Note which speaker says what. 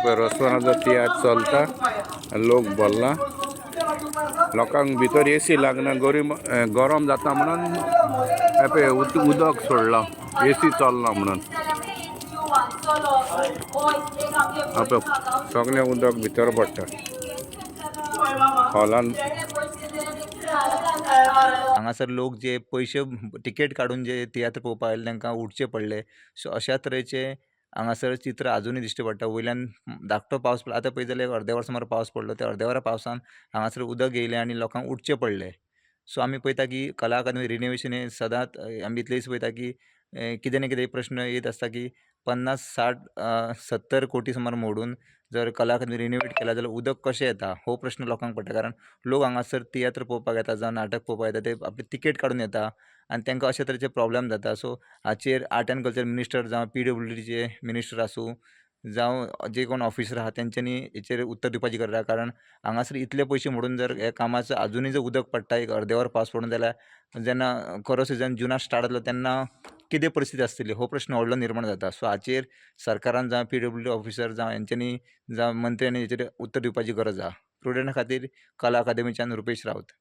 Speaker 1: पळय, रोसवानाचो तियात्र चलता, लोक भरला. लोकांक भितर एसी लागना, गरीम गरम जाता म्हणून हे पळय उदक सोडलां, एसी चलना म्हणून. हा पळय, सगळें उदक भितर पडटा हॉलान.
Speaker 2: हांगासर लोक जे पयशे टिकेट काडून जे तियात्र पळोवपाक आयले, तांकां उठचें पडलें. सो अश्या तरेचे हांगासर चित्र आजुनूय दिश्टी पडटा. वयल्यान धाकटो पावस पडलो. आतां पळयत जाल्यार अर्दे वर सुमार पावस पडलो. त्या अर्दे वरा पावसान हांगासर उदक येयलें आनी लोकांक उठचें पडलें. सो आमी पळयता की कला अकादमी रिनोवेशन हें सदांच आमी इतलेंच पळयता की कितें ना कितें प्रश्न येत आसता की 50, 60, 70 कोटी सुमार मोडून जर कला अकादमी रिनोवेट केला जाल्यार उदक कशें येता, हो प्रश्न लोकांक पडटा. कारण लोक हांगासर तियात्र पळोवपाक येता जावं नाटक पळोवपाक येता, ते आपली तिकेट काडून येता आनी तांकां अशे तरेचे प्रोब्लम जाता. सो हाचेर आर्ट एंड कल्चर मिनिस्टर जावं पीडब्ल्यूडीचे मिनिस्टर आसूं, जावं जे कोण ऑफिसर आहा, तेंच्यांनी हेचेर उत्तर दिवपाची गरज आहा. कारण हांगासर इतले पयशे मोडून जर ह्या कामाचो आजुनूय जर उदक पडटा, एक अर्दे वर पावस पडून जाल्यार, जेन्ना खरो सिजन जुना स्टार्ट जातलो तेन्ना कितें परिस्थिती आसतली, हो प्रश्न व्हडलो निर्माण जाता. सो हाचेर सरकारान जावं पीडब्ल्यूडी ऑफिसर जावं हेंच्यांनी जावं मंत्र्यांनी हेचेर उत्तर दिवपाची गरज आहा. प्रुडंटा खातीर कला अकादमीच्यान रुपेश रावत.